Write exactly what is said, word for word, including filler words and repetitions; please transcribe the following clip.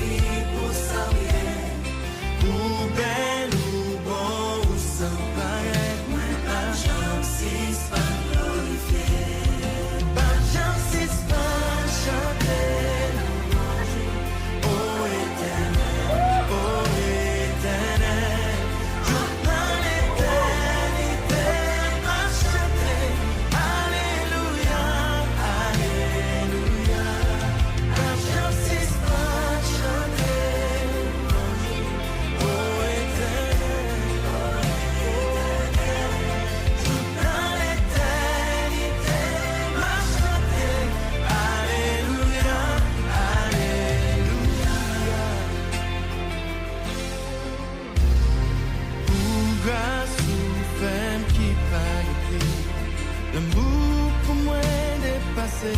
Pou sa w ye, ou bèl, ou bon, ou san parèt. Mwen p ap janm sispann glorifye. M p ap janm sispann chante louwanj ou, o Etènèl, o Etènèl. Jouk nan letènite, m ap chante alelouya, alelouya. M p ap janm sispann chante louwanj ou, o Etènèl, o Etènèl. Jouk nan letènite, m ap chante alelouya, alelouya. Pou gras ou fè m ki pa rete. Lanmou pou mwen depase